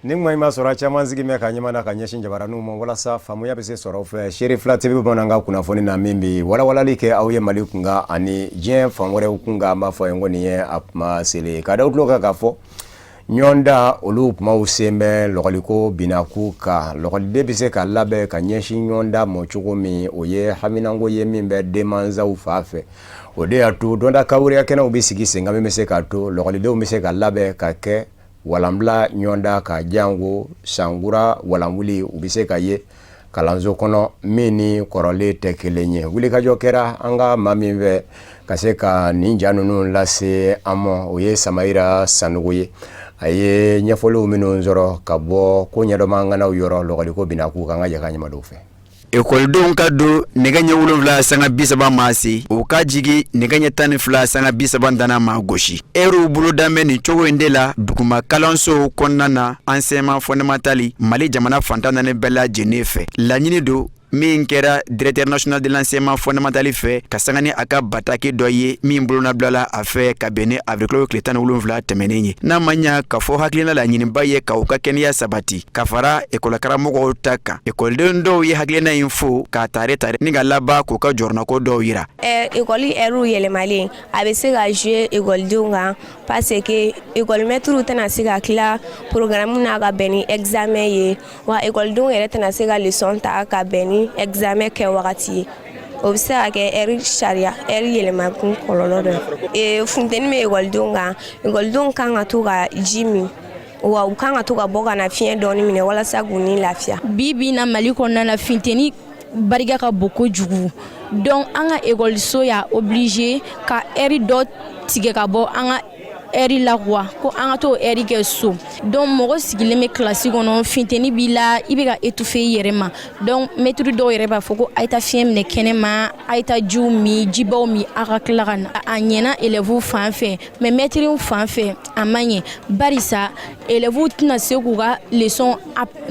Ni kuma in ma sɔrɔ caman sigi bɛ ka ɲɛmada ka ɲɛsin jabaraninw ma walasa faamuya bɛ se sɔrɔ fɛ. Seere fila TV bamanankan kunnafoni na, min bɛ walawalali kɛ aw ye Mali kunkan ani diɲɛ fan wɛrɛw kunkan, an b'a fɔ ye ko nin ye a kuma selen ka da tulo kan k'a fɔ ɲɔgɔndan olu kumaw sen bɛ lɔgɔliko binakun kan. Lɔgɔliden bɛ se ka labɛn ka ɲɛsin ɲɔgɔndan ma cogo min, o ye haminanko ye min bɛ denmansaw fan fɛ. O de y'a to dɔnda kawuriya kɛnɛw bɛ sigi sen kan min bɛ se k'a to lɔgɔlidenw bɛ se ka labɛn ka kɛ walanbila ɲɔgɔndan ka janko sankura walanwuli, u bɛ se ka ye kalanso kɔnɔ min ni kɔrɔlen tɛ kelen ye. Wulikajɔ kɛra an ka maa min fɛ ka se ka nin ja ninnu lase an ma, o ye Samayira Sanogo ye. A ye ɲɛfɔliw minnu sɔrɔ ka bɔ ko ɲɛdɔnmaŋanaw yɔrɔ lɔgɔliko binakun kan, an ka jɛ ka ɲɛmadon fɛ. Ekɔlidenw ka don nɛgɛ ɲɛ 7 sanga 30 maa se, u ka jigin nɛgɛ ɲɛ 12 sanga 30 dana maa gosi. Ɛriw boloda bɛ nin cogo in de la duguma kalansow kɔnɔna na, enseignement fondamental, Mali jamana fan 14 bɛɛ lajɛlen fɛ. Laɲini don min kɛra directeur national de l'enseignement fondamental fɛ ka sanga ni a ka bataki dɔ ye min bolonɔbilala a fɛ ka bɛn ni avril kalo tile 17 tɛmɛnen ye. N'a ma ɲa k'a fɔ hakilina laɲiniba ye ka u ka kɛnɛya sabati ka fara ekɔlikaramɔgɔw ta kan, ekɔliden dɔw ye hakilina in fo k'a tare tare ni ka laban k'u ka jɔrɔnako dɔw yira. Ekɔli ɛriw yɛlɛmalen, a bɛ se ka jouer ekɔlidenw kan, parce que ekɔlimɛtiriw tɛna se ka tila programme na ka bɛn ni examen ye, wa ekɔlidenw yɛrɛ tɛna se ka leçon ta ka bɛn ni examen kɛ wagati ye. O bɛ se ka kɛ ɛri sariya ɛri yɛlɛmakun kɔlɔlɔ dɔ ye. Funteni bɛ ekɔlidenw kan, ekɔlidenw kan ka to ka ji min, wa u kan ka to ka bɔ ka na fiɲɛ dɔɔni minɛ walasa k'u ni lafiya. Bi bi na, Mali kɔnɔna na, funteni barika ka bon kojugu. Donc an ka ekɔliso y'a obligé ka ɛri dɔ tigɛ ka bɔ an ka ɛri la quoi, ko an ka t'o ɛri kɛ so. Donc mɔgɔ sigilen bɛ kilasi kɔnɔ, funteni b'i la, i bɛ ka étouffer i yɛrɛ ma. Donc maître dɔw yɛrɛ b'a fɔ ko a ye taa fiɲɛ minɛ kɛnɛ ma, a ye taa jiw min, jibaw min, a ka tila ka na. A ɲɛna élèves fan fɛ, mais maître fan fɛ, a ma ɲɛ, barisa élèves tɛna se k'u ka leçon,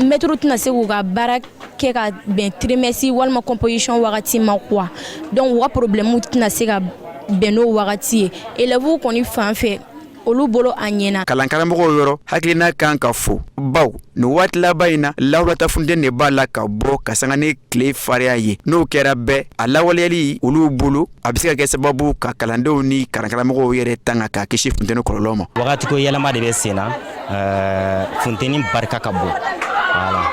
maître tɛna se k'u ka baara kɛ ka bɛn trimestre walima composition wagati ma quoi. Donc u ka problème tɛna se ka bɛn n'o wagati ye. Élèves kɔni fan fɛ, olu bolo, a ɲɛna. Kalankaramɔgɔw yɔrɔ, hakilina kan ka fo, baw nin waati laban in na, lawulata funteni de b'a la ka bɔ ka sanga ni tile farinya ye. N'o kɛra bɛɛ a lawaleyali olu bolo, a bɛ se ka kɛ sababu ka kalandenw ni kalankaramɔgɔw yɛrɛ tanga k'a kisi funteni kɔlɔlɔ ma. Wagati ko yɛlɛma de bɛ sen na. Funteni barika ka bon. Voilà,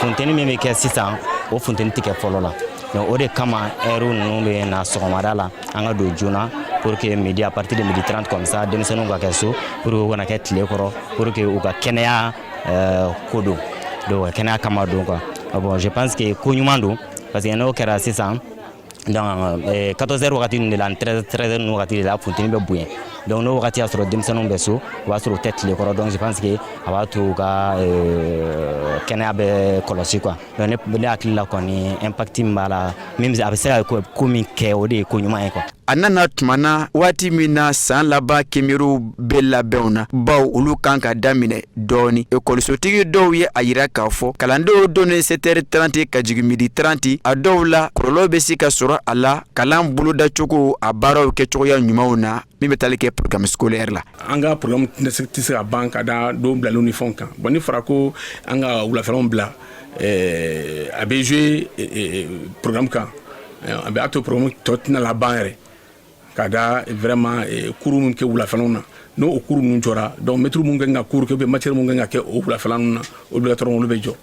funteni min bɛ kɛ sisan, o funteni tɛ kɛ fɔlɔ la. Donc o de kama heure ninnu bɛ na sɔgɔmada la, an ka don joona pour que midi, à partir de midi 30 comme ça, denmisɛnninw ka kɛ so pour que u kana kɛ tile kɔrɔ, pour que u ka kɛnɛya ko don. Donc u ka kɛnɛya kama don quoi. Bon, je pense que ko ɲuman don, parce que n'o kɛra sisan, donc 14 heures wagati ninnu de la, 13 heures ninnu wagati de la, funteni bɛ bonya. Donc n'o wagati y'a sɔrɔ denmisɛnninw bɛ so, o b'a sɔrɔ u tɛ tile kɔrɔ. Donc je pense que a b'a to u ka kɛnɛya bɛ kɔlɔsi quoi. Donc ne hakili la kɔni, impact min b'a la, min a bɛ se ka ko min kɛ, o de ye ko ɲuman ye quoi. A nana tuma na waati min na san laban kemeriw bɛ labɛnw na, baw olu kan ka daminɛ dɔɔni. Ekɔlisotigi dɔw ye a yira k'a fɔ kalandenw donnen 7h30 ka jigin midi 30, a dɔw la kɔlɔlɔ bɛ se ka sɔrɔ a la kalan bolodacogo, a baaraw kɛcogoya ɲumanw na min bɛ tali kɛ programme scolaire la. An ka programme tɛ se ka ban ka da don bilaliw ni fɛnw kan. Bon, ni fɔra ko an ka wulafɛlaw bila, a bɛ jouer programme kan, a bɛ a to programme tɔ tɛna laban yɛrɛ ka da vraiment cours min kɛ wulafɛlaw na. N'o o cours ninnu jɔra, donc maître mun kan ka cours kɛ ou bien matière mun kan ka kɛ o wulafɛla ninnu na, obligatoirement olu bɛ jɔ,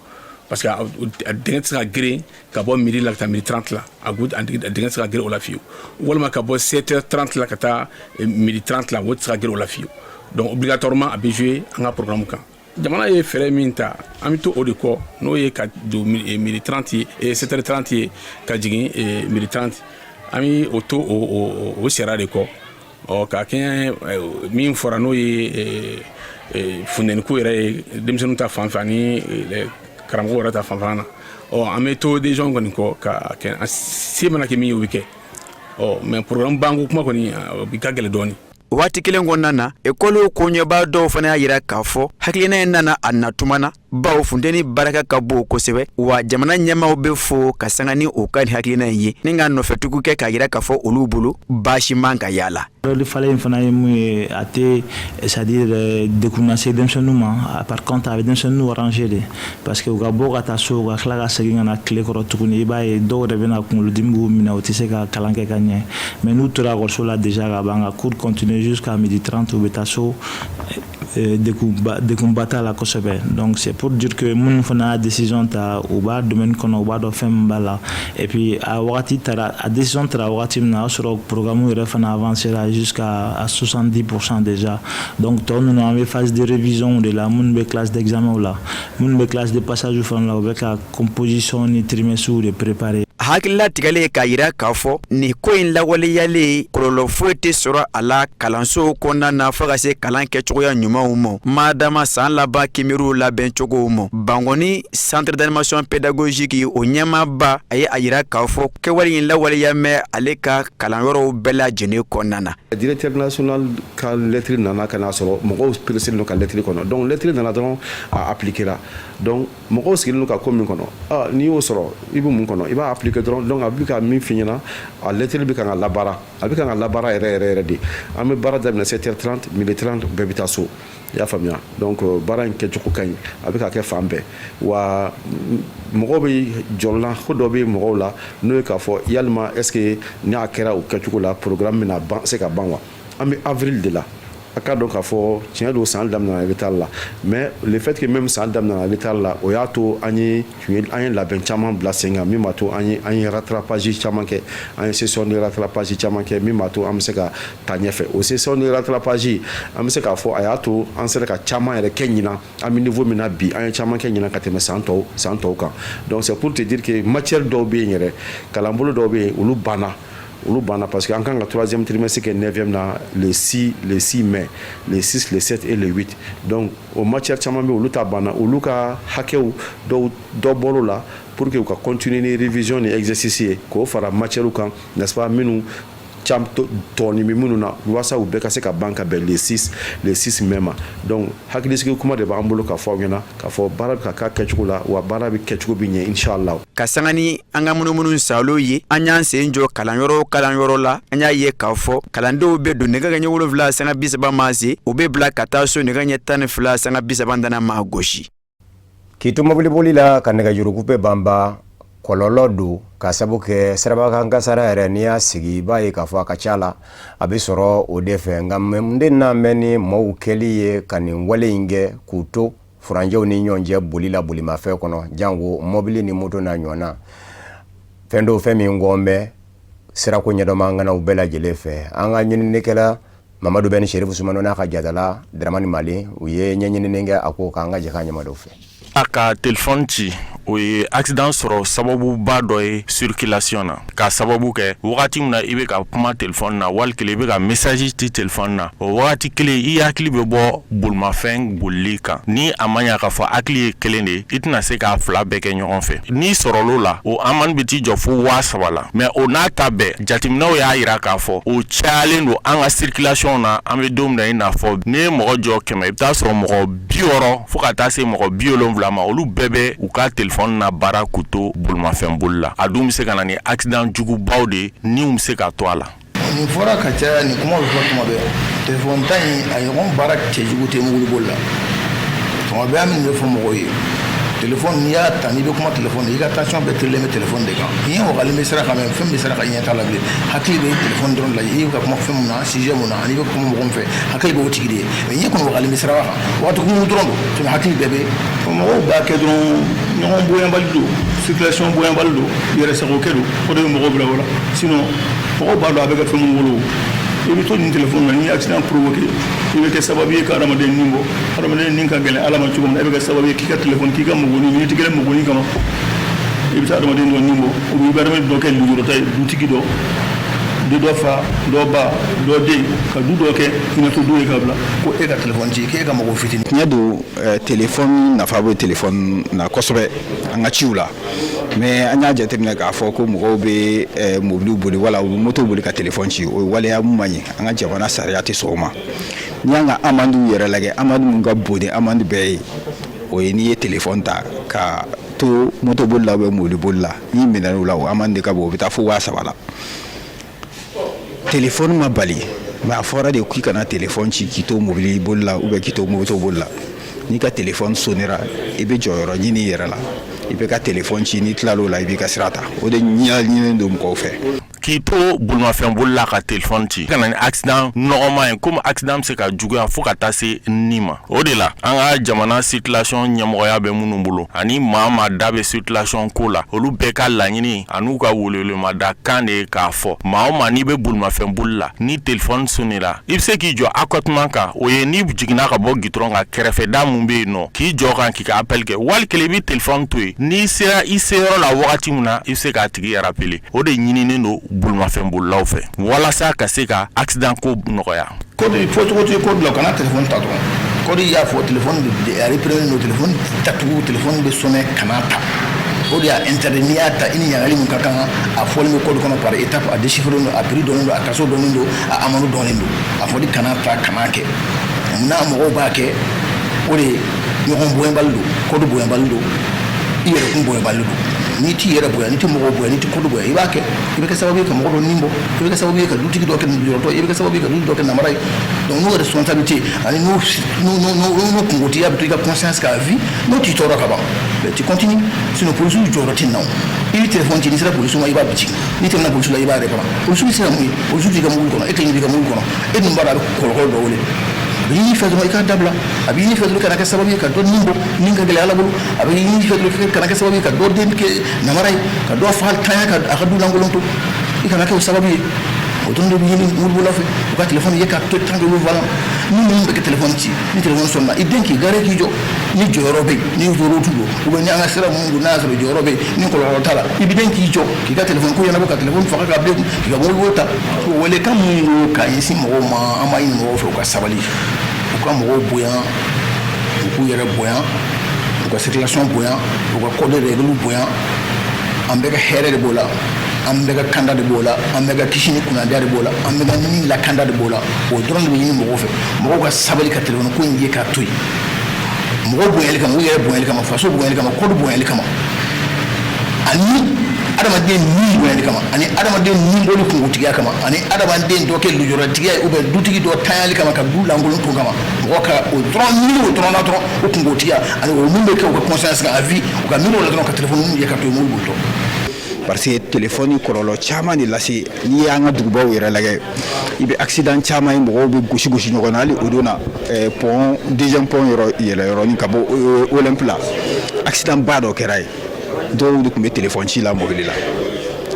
parce que a dingɛ tɛ se ka girin ka bɔ midi la ka taa midi 30 la. A dingɛ tɛ se ka girin o la fiyewu, walima ka bɔ 7h30 la ka taa midi 30 la, o tɛ se ka girin o la fiyewu. Donc obligatoirement a bɛ jouer an ka programme kan. Jamana ye fɛɛrɛ min ta, an bɛ to o de kɔ, n'o ye ka don midi 30 ye, 7h30 ye, ka jigin midi 30. An bɛ o to o sariya de kɔ. Ɔ ka kɛɲɛ min fɔra, n'o ye funteniko yɛrɛ ye denmisɛnninw ta fan fɛ ani karamɔgɔw yɛrɛ ta fanfɛla na, ɔ an bɛ to décision kɔni kɔ ka kɛ se mana kɛ min ye, o bɛ kɛ. Ɔ mais programme banko kuma kɔni, o bi ka gɛlɛn dɔɔnin. Waati kelen kɔnɔna na, ekɔliw koɲɛba dɔw fana y'a yira k'a fɔ hakilina in nana a natuma na. Bawo funteni barika ka bon kosɛbɛ, wa jamana ɲɛmaaw bɛ fo ka sanga ni o ka hakilina in ye ni ka nɔfɛtugu kɛ k'a jira k'a fɔ olu bolo baasi man ka yala. Heure falen in fana ye mun ye, a tɛ, c'est à dire, degun lase denmisɛnninw ma. Par contre, a bɛ denmisɛnninw arranger de, parce que u ka bɔ ka taa so, ka tila ka segin ka na tile kɔrɔ tuguni, i b'a ye dɔw yɛrɛ bɛna kunkolodimi b'u minɛ, u tɛ se ka kalan kɛ ka ɲɛ. Mais n'u tora ekɔliso la déjà ka ban, ka cours continuer jusqu'à midi 30, u bɛ taa so, degunba t'a la kosɛbɛ. Donc c'est pour dire que minnu fana y'a décision ta, u b'a domaine kɔnɔ, u b'a dɔn fɛn min b'a la. Et puis a wagati taara, a décision taara wagati min na, o y'a sɔrɔ programme yɛrɛ fana avancera jusqu'à 70% déjà. Donc tɔ ninnu, an bɛ phase de révision de la. Minnu bɛ classe d'examen la, minnu bɛ classe de passage fana la, u bɛ ka composition ni trimestre de préparer. Hakilila tigɛlen k'a jira k'a fɔ nin ko in lawaleyalen, kɔlɔlɔ foyi tɛ sɔrɔ a la kalansow kɔnɔna na, fo ka se kalan kɛcogoya ɲumanw ma, madama san laban kiimɛniw labɛncogow ma. Bankɔni centre d'animation pédagogique, o ɲɛmaaba, a ye a jira k'a fɔ kɛwale in lawaleya mɛn ale ka kalanyɔrɔw bɛɛ lajɛlen kɔnɔna na. Directeur national ka lettre nana ka n'a sɔrɔ mɔgɔw pressé don ka lettre kɔnɔ. Donc lettre nana dɔrɔn, a appliqué la. Donc mɔgɔw sigilen don ka ko min kɔnɔ, ah, n'i y'o sɔrɔ, i bɛ mun kɔnɔ? I b'a appliqué dɔrɔn. Donc a bɛ ka min f'i ɲɛna, a lettre bɛ kan ka labaara, a bɛ kan ka labaara yɛrɛ yɛrɛ yɛrɛ de. An bɛ baara daminɛ 7h30, midi 30 bɛɛ bɛ taa so, i y'a faamuya. Donc baara in kɛcogo ka ɲi, a bɛ ka kɛ fan bɛɛ. Wa mɔgɔw bɛ jɔrɔla ko dɔ bɛ mɔgɔw la, n'o ye k'a fɔ yalima est ce que n'a kɛra o kɛcogo la, programme bɛna ban se ka ban wa? An bɛ avril de la. A ka dɔn k'a fɔ tiɲɛ don, san daminɛna retard la, mais le fait que même san daminɛna retard la, o y'a to an ye labɛn caman bila sen kan, min b'a to an ye rattrapage caman kɛ, an ye session de rattrapage caman kɛ, min b'a to an bɛ se ka taa ɲɛfɛ. O session de rattrapage, an bɛ se k'a fɔ a y'a to an sera ka caman yɛrɛ kɛ ɲinan. An bɛ niveau min na bi, an ye caman kɛ ɲinan ka tɛmɛ san tɔw kan. Donc c'est pour te dire que matière dɔw bɛ yen yɛrɛ, kalanbolo dɔw bɛ yen, olu banna, olu banna, parce que an kan ka troisième trimestre kɛ 9e na le 6 mai, le 6, le 7 et le 8. Donc o matière caman bɛ, olu ta banna, olu ka hakɛw dɔw dɔ bɔr'o la pour que u ka continuer ni révision ni exercice ye, k'o fara matière kan, n'est-ce pas, minnu tɔɔni bɛ minnu na, walasa u bɛɛ ka se ka ban ka bɛn le 6 mai ma. Donc hakilisigi kuma de b'an bolo k'a fɔ aw ɲɛna k'a fɔ baara bɛ ka k'a kɛcogo la, wa baara bɛ kɛcogo bɛ ɲɛ, inshallah. Ka sanga ni an ka munumunu salo ye, an y'an sen jɔ kalanyɔrɔ o kalanyɔrɔ la, an y'a ye k'a fɔ kalandenw bɛ don nɛgɛ ɲɛ 7 sanga 30 maa se, u bɛ bila ka taa so nɛgɛ ɲɛ 12 sanga 30 maa gosi. K'i to mobiliboli la ka nɛgɛjurukupe banba, kɔlɔlɔ don, ka sabu kɛ sirabakan kasara yɛrɛ, n'i y'a sigi, i b'a ye k'a fɔ a ka ca la a bɛ sɔrɔ o de fɛ. Nka mun de na mɛn ni maaw kɛli ye ka nin wale in kɛ, k'u to furancɛw ni ɲɔgɔn cɛ boli la bolimafɛn kɔnɔ, jango mɔbili ni moto n'a ɲɔgɔnna fɛn dɔw, fɛn min kɔn bɛ sirako ɲɛdɔnma ŋanaw bɛɛ lajɛlen fɛ? An ka ɲininikɛla Mamadu bɛ ni Serifu Sumano n'a ka jatala Dramani Mali, u ye ɲɛɲinini kɛ a ko k'an ka jɛ k'a ɲɛmadɔw fɛ. A ka telefɔni ci, o ye accident sɔrɔ sababuba dɔ ye circulation na, k'a sababu kɛ wagati min na i bɛ ka kuma telefɔni na, wali kelen i bɛ ka message ci telefɔni na, o wagati kelen i hakili bɛ bɔ bolimafɛn bolili kan. Ni a ma ɲa k'a fɔ hakili ye kelen de ye, i tɛna se k'a fila bɛɛ kɛ ɲɔgɔn fɛ. N'i sɔrɔl'o la, o amende bɛ t'i jɔ fo 3000 la. Mais o n'a ta bɛɛ, jateminɛw y'a yira k'a fɔ o cayalen don an ka circulation na. An bɛ don min na, i n'a fɔ n'i ye mɔgɔ jɔ 100, i bɛ taa sɔrɔ mɔgɔ 60 fo ka taa se mɔgɔ 70 ma, olu bɛɛ bɛ u ka telefɔni na baara k'u to bolimafɛn boli la. A dun bɛ se ka na ni accident jugubaw de ye, niw bɛ se ka to a la. Nin fɔra ka caya, nin kuma bɛ fɔ tuma bɛɛ. Telefɔni ta in, a ɲɔgɔn baara cɛjugu tɛ mobili boli la. Tuma bɛɛ an bɛ nin bɛ fɔ mɔgɔw ye: telefɔni, n'i y'a ta, n'i bɛ kuma telefɔni, i ka tension bɛɛ terilen bɛ telefɔni de kan. N'i ye wagalen bɛ sira kan, mɛ fɛn bɛ sira kan, i ɲɛ t'a la bilen, hakili bɛ telefɔni dɔrɔn de la. I bɛ ka kuma fɛn mun na, sujet mun na, ani i bɛ kuma mɔgɔ min fɛ, hakili bɛ o tigi de ye. Mɛ ɲɛ kɔni wagalen bɛ siraba kan, waati kunkurun dɔrɔn don, hakili bɛɛ bɛ. Mɔgɔw b'a kɛ dɔrɔn, ɲɔgɔn bonyabali don, circulation bonyabali don, yɛrɛ sagokɛ don, o de bɛ mɔgɔw bila o la. Sinon mɔgɔw b'a dɔn a bɛ kɛ fɛn mun bolo. I bɛ to nin telefɔni na, n'i ye accident provoqué, i bɛ kɛ sababu ye ka hadamaden ni bɔ. Hadamaden ni ka gɛlɛn Ala ma cogo min na, e bɛ kɛ sababu ye k'i ka telefɔni, k'i ka mɔgɔni, miniti kelen mɔgɔni kama, i bɛ taa hadamaden dɔ ni bɔ, ou bien i bɛ hadamaden dɔ kɛ lujuratɔ ye, dutigi dɔ de, dɔ fa, dɔ ba, dɔ den, ka du dɔ kɛ hinɛtɔ du ye k'a bila ko e ka telefɔni ci, k'e ka mɔgɔ fitinin. Tiɲɛ don, telefɔni nafa bɛ telefɔni na kosɛbɛ an ka ciw la, mais an y'a jateminɛ k'a fɔ ko mɔgɔw bɛ mobiliw boli wala u bɛ moto boli ka telefɔni ci. O ye waleya mun man ɲi, an ka jamana sariya tɛ sɔn o ma. N'i y'an ka amendew yɛrɛ lajɛ, amende mun ka bon ni amende bɛɛ ye. O ye n'i ye telefɔni ta ka to motoboli la ou bien mobiliboli la, n'i minɛn'o la, o amende ka bon, o bɛ taa fo 3000 la. Telefɔni ma bali, mais a fɔra de k'i kana telefɔni ci k'i to mobili boli la ou bien k'i to moto boli la. N'i ka telefɔni sonnera, i bɛ jɔyɔrɔ ɲini i yɛrɛ la, i bɛ ka telefɔni ci. N'i tilal'o la, i b'i ka sira ta. O de ɲininen don mɔgɔw fɛ. K'i to bolimafɛn boli la ka telefɔni ci ka na ni accident nɔgɔman ye, komi accident bɛ se ka juguya fo ka taa se ni ma. O de la, an ka jamana circulation ɲɛmɔgɔya bɛ minnu bolo ani maa maa da bɛ circulation ko la, olu bɛɛ ka laɲini an'u ka welewelemada kan de ye k'a fɔ maa o maa, n'i bɛ bolimafɛn boli la, ni telefɔni sonnera, i bɛ se k'i jɔ accotement kan. O ye n'i jiginna ka bɔ gitɔrɔn kan, kɛrɛfɛda mun bɛ yen nɔ, k'i jɔ kan, k'i ka appel kɛ. Wali kelen, i bɛ telefɔni to yen, n'i sera i seyɔrɔ la wagati min na, i bɛ se k'a tigi rappeler. O de ɲininen don bolimafɛn bolilaw fɛ walasa ka se ka accident ko nɔgɔya. Code fɔcogo tɛ code la, kana telefɔni ta dɔrɔn. Code y'a fɔ, telefɔni a réprimer don, telefɔni datugu, telefɔni bɛ sonner, kana ta. O de y'a interdit. N'i y'a ta, i ni ɲagali min ka kan, a fɔlen bɛ code kɔnɔ par étape, a déchiffré don, a prix dɔnnen don, a kaso dɔnnen don, a amende dɔnnen don. A fɔli kana ta, kana kɛ. Munna mɔgɔw b'a kɛ? O de ye ɲɔgɔn bonyabali don, code bonyabali don, i yɛrɛ kun bonyabali don. N'i t'i yɛrɛ bonya, n'i tɛ mɔgɔw bonya, n'i tɛ code bonya, i b'a kɛ, i bɛ kɛ sababu ye ka mɔgɔ dɔ nin bɔ, i bɛ kɛ sababu ye ka dutigi dɔ kɛ lujuratɔ ye, i bɛ kɛ sababu ye ka dutigi dɔ kɛ namara ye. Donc n'o responsabilité ani n'o kunkotigiya bɛ to i ka conscience k'a vie, n'o t'i tɔɔrɔ ka ban, mais tu continues. Sinon polisiw jɔyɔrɔ tɛ na o. I bɛ téléphone ci, n'i sera polisiw ma, i b'a bitigi. N'i tɛmɛna polisiw la, i b'a réparer. Polisiw bɛ se ka mun ye? Polisiw t'i ka mobili kɔnɔ, e kelen b'i ka mobili kɔnɔ. E dun b'a dɔn a bɛ kɔlɔlɔ dɔ wele. A bɛ ɲini fɛ dɔrɔn i k'a dabila. A bɛ ɲini fɛ dɔrɔn kana kɛ sababu ye ka dɔ nin bɔ nin ka gɛlɛya Ala bolo. A bɛ ɲini fɛ dɔrɔn kana kɛ sababu ye ka dɔ den kɛ namara ye, ka dɔ fa tanya, ka a ka du lankolon to. I kana kɛ o sababu ye. O dɔrɔn de bɛ ɲini mobilibolila fɛ, u ka telefɔni ye ka to tant que volant. Ni minnu bɛ kɛ telefɔni ci, ni telefɔni sɔnna, i den k'i garer k'i jɔ, ni jɔyɔrɔ bɛ yen, ni route don ou bien ni an ka sira minnu don, n'a y'a sɔrɔ jɔyɔrɔ bɛ yen, ni kɔlɔlɔ t'a la, i bɛ den k'i jɔ k'i ka telefɔni ko ɲɛnabɔ, ka telefɔni faga k'a bila k'i ka mobili ta. Welekan min don ka ɲɛsin mɔgɔw ma, an b'a ɲini mɔgɔw fɛ u ka sabali, u ka mɔgɔw bonya, u k'u yɛrɛ bonya, u ka circulation bonya, u ka code de règle bonya. An bɛɛ ka hɛrɛ de b'o la, an bɛɛ ka kanda de b'o la, an bɛɛ ka kisi ni kunnadiya de b'o la, an bɛɛ ka ni lakanda de b'o la. O dɔrɔn de bɛ ɲini mɔgɔw fɛ. Mɔgɔw ka sabali ka telefɔni ko in ye k'a to yen, mɔgɔw bonyali kama, u yɛrɛ bonyali kama, faso bonyali kama, code bonyali kama, ani adamaden ni bonyali kama, ani adamaden ni bɔli kunkotigiya kama, ani adamaden dɔ kɛ lujuratigiya ye ou bien dutigi dɔ tanyali kama, ka du lankolon to kama. Mɔgɔ ka o dɔrɔn miiri, o dɔrɔn na dɔrɔn, o kunkotigiya ani o min bɛ kɛ u ka conscience kan à vie, u ka miiri o la dɔrɔn, ka telefɔni ye ka to yen, mobili bolitɔ. Parce que téléphone kɔlɔlɔ caman de lase. N'i y'an ka dugubaw yɛrɛ lajɛ, i bɛ accident caman ye, mɔgɔw bɛ gosi gosi ɲɔgɔn na. Hali o don na, pont, deuxième pont yɔrɔ yɛlɛ yɔrɔnin ka bɔ Olympe la, accident ba dɔ kɛra yen. Dɔw de tun bɛ téléphone ci la mobili la,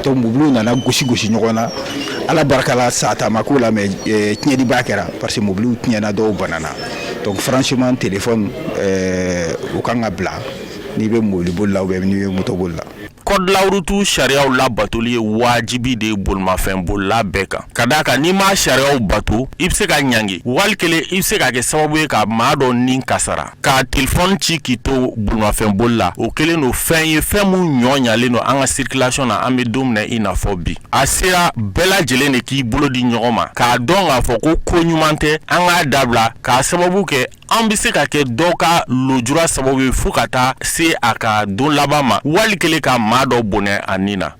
donc mobiliw nana gosi gosi ɲɔgɔn na. Ala barika la, sa ta ma k'o la, mais tiɲɛniba kɛra, parce que mobiliw tiɲɛna, dɔw banana. Donc franchement, téléphone, o kan ka bila n'i bɛ mobili boli la ou bien n'i bɛ moto boli la. Code de la route sariyaw labatoli ye wajibi de ye bolimafɛn bolila bɛɛ kan, ka d'a kan n'i ma sariyaw bato, i bɛ se ka ɲangi, wali kelen i bɛ se ka kɛ sababu ye ka maa dɔ ni kasara. Ka telefɔni ci k'i to bolimafɛn boli la, o kɛlen don fɛn ye, fɛn mun ɲɔ ɲalen don an ka circulation na. An bɛ don min na i n'a fɔ bi, a sera bɛɛ lajɛlen de k'i bolo di ɲɔgɔn ma k'a dɔn k'a fɔ ko ko ɲuman tɛ, an k'a dabila, k'a sababu kɛ an bɛ se ka kɛ dɔw ka lujura sababu ye fo ka taa se a ka don laban ma, wali kelen ka maa dɔ bɔnɛ a nin na.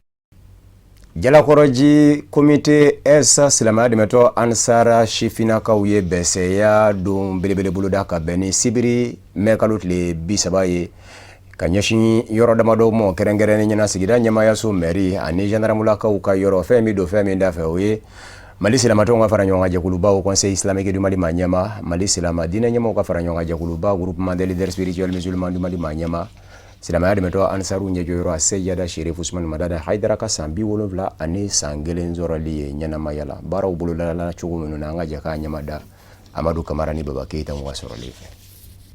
Jalakɔrɔji comité S silamɛya dɛmɛtɔ Ansara sifinnakaw ye bɛsɛya don belebele boloda ka bɛn ni sibiri mɛ kalo tile 30 ye, ka ɲɛsin yɔrɔ damadɔ ma, kɛrɛnkɛrɛnnen ɲɛna sigida ɲɛmayaso, mairie ani gendarmelakaw ka yɔrɔ. Fɛn min don, fɛn min da fɛ, o ye Mali silamatɔnw ka fara ɲɔgɔn kan jɛkuluba, Conseil islamique du Mali ma ɲɛma, Mali silama diinɛ ɲɛmaw ka fara ɲɔgɔn kan jɛkuluba, Groupement des leaders spirituels musulmans du Mali ma ɲɛma, silamɛya dɛmɛtɔ Ansaru ɲɛjɔyɔrɔ Seyada Sherif Usman Madani Hayidara ka san 71 sɔrɔli ye ɲɛnamaya la. Baaraw bolodala cogo minnu na, an ka jɛ k'a ɲɛma da Amadu Kamara ni Baba Keyita ka sɔrɔli fɛ.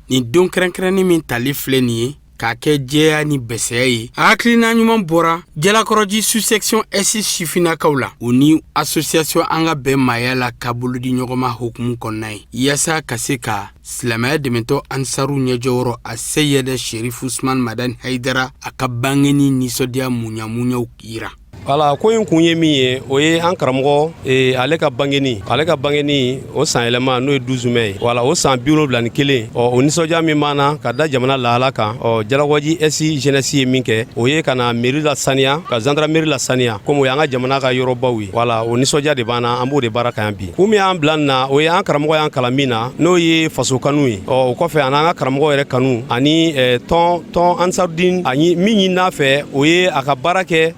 Nin don kɛrɛnkɛrɛnnin min tali filɛ nin ye k'a kɛ jɛya ni bɛsɛya ye, a hakilina ɲuman bɔra Jalakɔrɔji sous-section S sifinnakaw la, u ni association An ka bɛn maaya la ka bolodi ɲɔgɔnma hukumu kɔnɔna ye, yaasa ka se ka silamɛya dɛmɛtɔ Ansaru ɲɛjɔyɔrɔ a Seyɛdɛ Sherif Usman Madani Hayidara a ka bangeni nisɔndiya muɲamuɲaw yira. Wala ko in kun ye min ye, o ye an karamɔgɔ ale ka bangeni, ale ka bangeni o san yɛlɛma, n'o ye 12 mai ye. Wala o san 71, ɔ o nisɔndiya min b'an na ka da jamana lahala kan, ɔ Jalakɔji Est jeunesse ye min kɛ, o ye ka na mairie la saniya, ka gendarmerie la saniya, komi o y'an ka jamana ka yɔrɔbaw ye. Wala o nisɔndiya de b'an na, an b'o de baara kan yan bi. Kun min y'an bila nin na, o ye an karamɔgɔ y'an kalan min na, n'o ye faso kanu ye. Ɔ o kɔfɛ, an n'an ka karamɔgɔ yɛrɛ kanu ani tɔn Ansarudin, ani min ɲin'a fɛ, o ye a ka baara kɛ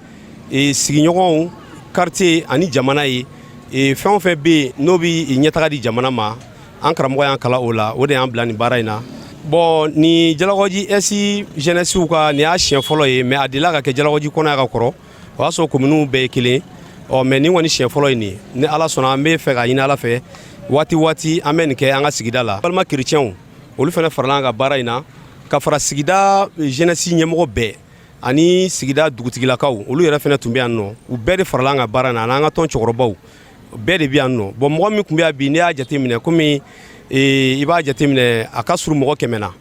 sigiɲɔgɔnw, quartier ani jamana ye. Fɛn o fɛn bɛ yen n'o bɛ ɲɛtaga di jamana ma, an karamɔgɔ y'an kalan o la, o de y'an bila nin baara in na. Bon, ni Jalakɔji Est jeunesse ka nin y'a siɲɛ fɔlɔ ye, mais a delila ka kɛ Jalakɔji kɔnɔ yan ka kɔrɔ, o y'a sɔrɔ kominiw bɛɛ ye kelen. Ɔ mais nin kɔni siɲɛ fɔlɔ ye nin ye. Ni Ala sɔnna, an bɛ fɛ ka ɲini Ala fɛ, waati waati an bɛ nin kɛ an ka sigida la. Balima kerecɛnw, olu fana farala an ka baara in na, ka fara sigida jeunesse ɲɛmɔgɔ bɛɛ ani sigida dugutigilakaw, olu yɛrɛ fana tun bɛ yan nɔ. U bɛɛ de farala an ka baara na, an'an ka tɔn cɛkɔrɔbaw bɛɛ de bɛ yan nɔ. Bon, mɔgɔ min tun bɛ yan bi, n'i y'a jateminɛ, komi i b'a jateminɛ, a ka surun mɔgɔ 100 na.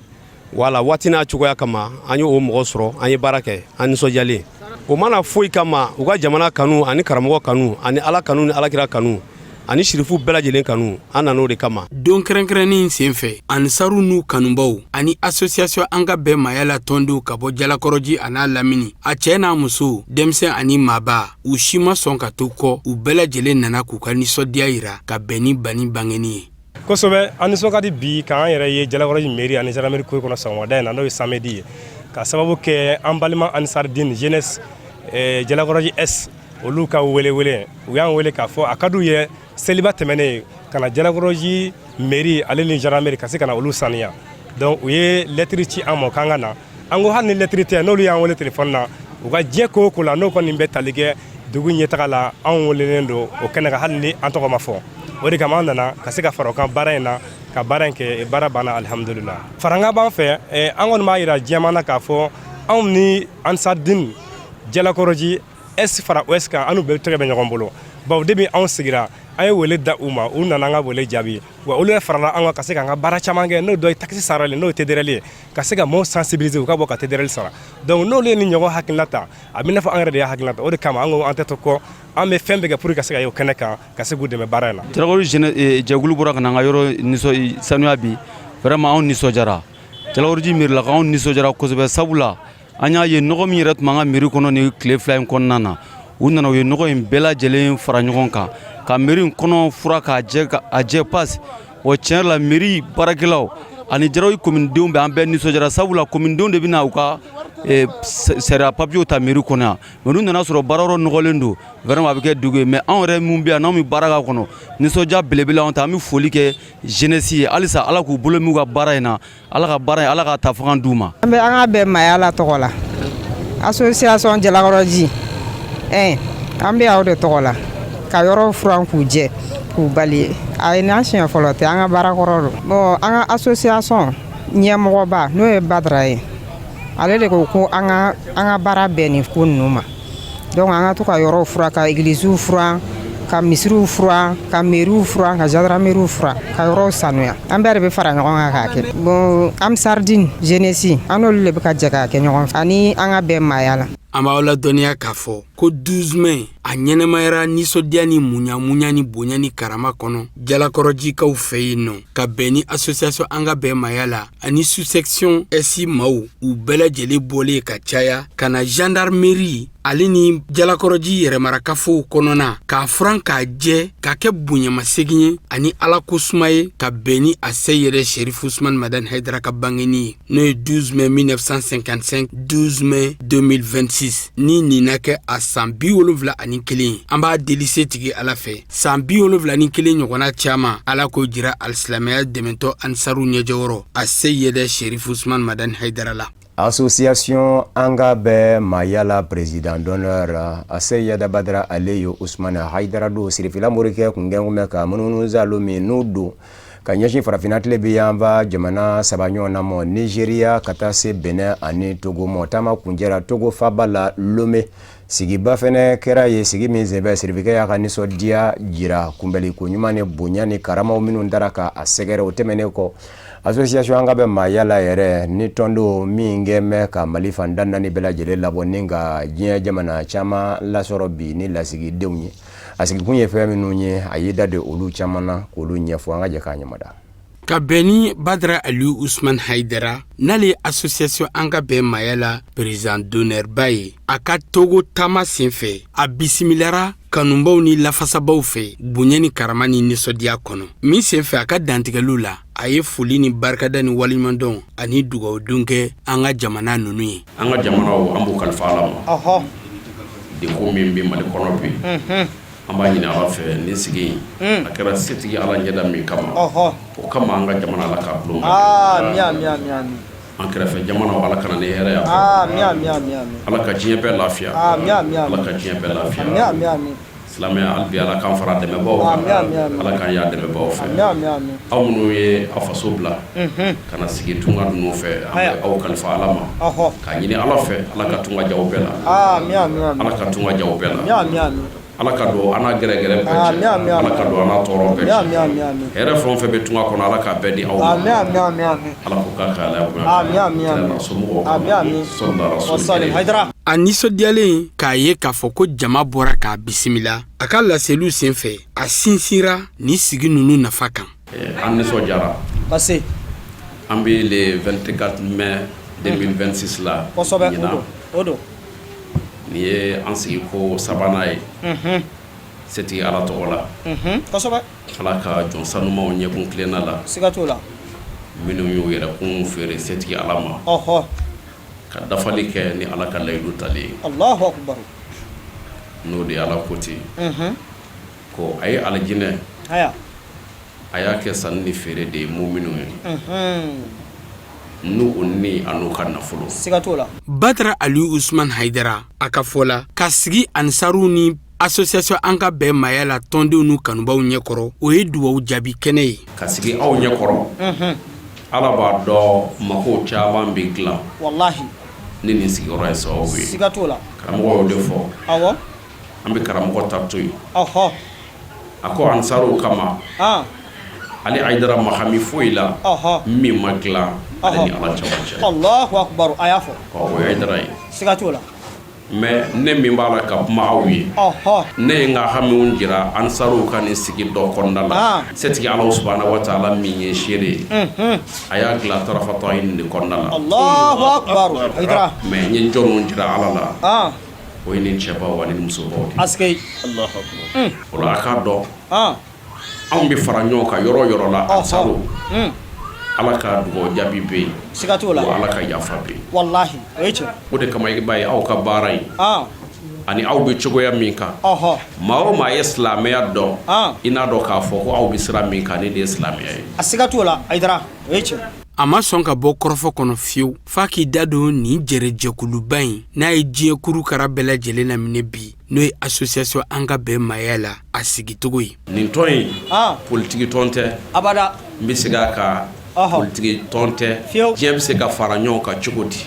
Wala waati n'a cogoya kama, an ye o mɔgɔ sɔrɔ, an ye baara kɛ, an nisɔndiyalen. O mana foyi kama, u ka jamana kanu ani karamɔgɔ kanu ani Ala kanu ni Alakira kanu ani sirifu bɛɛ lajɛlen kanu, an nan'o de kama. Don kɛrɛnkɛrɛnnen senfɛ, Ansaru n'u kanubaw ani association An ka bɛn maaya la tɔndenw ka bɔ Jalakɔrɔji a n'a lamini, a cɛɛ n'a muso, denmisɛn ani maaba, u si ma sɔn ka to kɔ. U bɛɛ lajɛlen nana k'u ka nisɔndiya yira ka bɛn ni bani bangeni ye. Kosɛbɛ, an nisɔn ka di bi k'an yɛrɛ ye Jalakɔrɔji mairie ani gendarmerie cour kɔnɔ sɔgɔmada in na, n'o ye samedi ye, ka sababu kɛ an balima Ansardine jeunesse Jalakɔrɔji Est, olu ka wele, u y'an wele k'a fɔ a ka d'u ye seliba tɛmɛnen ka na Jalakɔrɔji mairie ale ni gendarmerie ka se ka na olu saniya. Donc u ye lettre ci an ma k'an ka na. An ko hali ni lettre tɛ, n'olu y'an wele téléphone na, u ka diɲɛ ko o ko la, n'o kɔni bɛ tali kɛ dugu ɲɛtaga la, anw welelen don o kɛnɛ kan, hali ni an tɔgɔ ma fɔ. O de kama an nana ka se ka fara o kan baara in na, ka baara in kɛ. Baara banna, alihamudulila. Faranga b'an fɛ. An kɔni b'a yira diɲɛmaa na k'a fɔ anw ni Ansardine Jalakɔrɔji Est fara Ouest kan, an n'u bɛɛ tɛgɛ bɛ ɲɔgɔn bolo, bawo depuis anw sigira, an ye wele da u ma, u nana an ka wele jaabi. Wa olu yɛrɛ farala an kan ka se k'an ka baara caman kɛ, n'o dɔ ye taxe sarali, n'o ye TDR ye, ka se ka maaw sensibiliser u ka bɔ ka TDR sara. Donc n'olu ye ni ɲɔgɔn hakilina ta, a bɛ n'a fɔ an yɛrɛ de y'a hakilina ta. O de kama an ko an tɛ to kɔ, an bɛ fɛn bɛɛ kɛ pour que ka se ka ye o kɛnɛ kan, ka se k'u dɛmɛ baara in na. Jalakɔrɔji jɛkulu bɔra ka na an ka yɔrɔ nisɔn sanuya bi. Vraiment, anw nisɔndiyara. Jalakɔrɔji mairie, anw nisɔndiyara kosɛbɛ, sabula an y'a ye nɔgɔ min yɛrɛ tun b'an ka mairie kɔnɔ ni tile 2 in kɔnɔna na, u nana, u ye nɔgɔ in bɛɛ lajɛlen fara ɲɔgɔn kan ka mairie in kɔnɔ fura k'a jɛ, a jɛ pasi. O tiɲɛ yɛrɛ la, mairie baarakɛlaw ani Jalakɔrɔji kominidenw bɛ, an bɛɛ nisɔndiyara, sabula kominidenw de bɛna u ka sariya papiyew ta mairie kɔnɔ yan. Mais n'u nana sɔrɔ baara yɔrɔ nɔgɔlen don, vraiment a bɛ kɛ degun ye. Mais anw yɛrɛ min bɛ yan, n'anw bɛ baara k'a kɔnɔ, nisɔndiya belebele anw ta. An bɛ foli kɛ jeunesse ye halisa, Ala k'u bolo m'u ka baara in na, Ala ka baara in, Ala ka ta fanga d'u ma. An bɛ an ka bɛn maaya la tɔgɔ la, association Jalakɔrɔji 1, an bɛ aw de tɔgɔ la ka yɔrɔ furan k'u jɛ k'u bali. A ye n'an siɲɛ fɔlɔ tɛ, an ka baara kɔrɔ don. Bon, an ka association ɲɛmɔgɔba, n'o ye Badara ye, ale de ko ko an ka baara bɛn nin ko ninnu ma. Donc an ka to ka yɔrɔw furan, ka egiliziw furan, ka misiriw furan, ka mairiew furan, ka gendarmeriew furan, ka yɔrɔw sanuya. An bɛɛ de bɛ fara ɲɔgɔn kan k'a kɛ. Bon, Ansardine jeunesse, an n'olu de bɛ ka jɛ k'a kɛ ɲɔgɔn fɛ ani an ka bɛn maaya la. An b'aw ladɔnniya k'a fɔ ko 12 mai a ɲɛnɛmayara nisɔndiya ni muɲamuɲa ni bonya ni karama kɔnɔ Jalakɔrɔjikaw fɛ yen nɔ, ka bɛn ni association An ka bɛn maaya la ani sous-section Est maaw, u bɛɛ lajɛlen bɔlen ka caya ka na gendarmerie ale ni Jalakɔrɔji yɛrɛmarakafow kɔnɔna k'a furan k'a jɛ, k'a kɛ bonyamasegin ye ani Ala ko suma ye, ka bɛn ni a se yɛrɛ Sherif Usman Madani Haidara ka bangeni ye, n'o ye 12 mai 1955, 12 mai 2026, ni nin na kɛ a san 71 ye. An b'a deli setigi Ala fɛ, san 71 ɲɔgɔnna caman, Ala k'o jira alisilamɛya dɛmɛtɔ Ansaru ɲɛjɔyɔrɔ a se yɛrɛ Sherif Usman Madani Haidara la. Association An ka bɛɛ Mayala président d'honneur Aseyida Badara ale Usman Haidara don sirifila morikɛ kun gɛn ka munumunu min n'o don ka ɲɛsin farafinna tile bɛ yanfa jamana saba ɲɔgɔn na ma, Nizeriya ka taa se Benin ani Togo ma. Taama kuncɛra Togo faba la Lome. Sigiba fɛnɛ kɛra ye, sigi min senfɛ, sirifikɛ y'a ka nisɔndiya jira kunbɛnliko ɲuman ni bonya ni karamaw minnu dara ka a sɛgɛrɛ. O tɛmɛnen kɔ, Association an ka bɛn maaya la yɛrɛ ni tɔn don min kɛ mɛn ka Mali fan tan naani bɛɛ lajɛlen labɔ ni ka diɲɛ jamana caman lasɔrɔ bi ni lasigidenw ye. A sigikun ye fɛn minnu ye, a y'i da don olu caman na k'olu ɲɛfɔ. An ka jɛ k'a ɲɛmada. Ka bɛn ni Badara Aliyu Usman Hayidara, n'ale ye association an ka bɛn maaya la président d'honneur ba ye, a ka Togo taama senfɛ, a bisimilara kanubaw ni lafasabaw fɛ bonya ni karama ni nisɔndiya kɔnɔ. Min senfɛ, a ka dantigɛliw la, a ye foli ni barikada ni waleɲumandɔn ani dugawudon kɛ an ka jamana ninnu ye. An ka jamanaw, an b'u kalifa Ala ma. Degun min bɛ Mali kɔnɔ bi, an b'a ɲini Ala fɛ, nin sigi in, a kɛra setigi Ala ɲɛda min kama, o kama an ka jamana, Ala k'a bulon. An kɛrɛfɛ jamanaw, Ala ka na ni hɛrɛ ye. Ala ka diɲɛ bɛɛ lafiya, Ala ka diɲɛ bɛɛ lafiya. Silamɛya hali bi, Ala k'an fara dɛmɛbaaw kan, Ala k'an y'a dɛmɛbaaw fɛ. Aw minnu ye aw faso bila ka na sigi tunga ninnu fɛ, an bɛ aw kalifa Ala ma k'a ɲini Ala fɛ, Ala ka tunga diya aw bɛɛ la, Ala ka tunga diya aw bɛɛ la. Ala ka don an n'a gɛrɛgɛrɛ bɛɛ cɛ, Ala ka don an n'a tɔɔrɔ bɛɛ cɛ. Hɛrɛ fɛn o fɛn bɛ tunga kɔnɔ, Ala k'a bɛɛ di aw ma. Ala ko k'a ka Ala bonya somɔgɔw. A nisɔndiyalen k'a ye k'a fɔ ko jama bɔra k'a bisimila, a ka laseliw senfɛ, a sinsinra nin sigi ninnu nafa kan. An nisɔndiyara parce an bɛ le 24 mai 2026 la. Kosɛbɛ, o don. Nin ye an sigi ko sabanan ye setigi Ala tɔgɔ la. Kosɛbɛ. Ala ka jɔn sanumaw ɲɛkun tilenna la. Siga t'o la. Minnu y'u yɛrɛkun feere setigi Ala ma, ka dafali kɛ ni Ala ka layidu tali ye. Alahu akubaru. N'o de ye Ala ko ten ko a ye alijinɛ, a y'a kɛ sanni ni feere de ye muminw ye, n'u u ni a n'u ka nafolo. Siga t'o la. Badara Aliyu Usman Hayidara, a ka fɔ la, ka sigi Ansaruw ni association an ka bɛn maaya la tɔndenw n'u kanubaw ɲɛkɔrɔ, o ye dugawu jaabi kɛnɛ ye. Ka sigi aw ɲɛkɔrɔ, Ala b'a dɔn makow caman bɛ dilan. Walahi. Ni nin sigiyɔrɔ ye sababu ye. Siga t'o la. Karamɔgɔ y'o de fɔ. Awɔ. An bɛ karamɔgɔ ta to yen. A ko ansaruw kama, ale Hayidara ma hami foyi la min ma dilan ale ni Ala cɛmancɛ. Alahu akubaru, a y'a fɔ. O ye Hayidara ye. Siga t'o la. Mais ne min b'a la ka kuma aw ye, ne ye n ka hamiw jira ansaruw ka nin sigi dɔ kɔnɔna la. Setigi Ala subahana wa taala min ye seere ye, a y'a dilan tarafata ayini de kɔnɔna la. Alahu akubaru, Hayidara. Mais n ye jɔnw jira Ala la, o ye nin cɛbaw ani musobaw de. Asikei. O la, a k'a dɔn, anw bɛ fara ɲɔgɔn kan yɔrɔ o yɔrɔ la, ansaru, Ala ka dugawu jaabi bɛ yen. Siga t'o la. Wa Ala ka yafa bɛ yen. Walahi, o ye tiɲɛ. O de kama i b'a ye aw ka baara in, ani aw bɛ cogoya min kan, maa o maa ye silamɛya dɔn, i n'a dɔn k'a fɔ ko aw bɛ sira min kan, nin de ye silamɛya ye. A siga t'o la, Hayidara, o ye tiɲɛ. A ma sɔn ka bɔ kɔrɔfɔ kɔnɔ fiyewu f'a k'i da don nin jɛrɛjɛkuluba in n'a ye diɲɛ kurukara bɛɛ lajɛlen laminɛ bi, n'o ye association an ka bɛn maaya la a sigicogo ye. Nin tɔn in, politiki tɔn tɛ. Abada. N bɛ segin a kan, politiki tɔn tɛ. Diɲɛ bɛ se ka fara ɲɔgɔn kan cogo di?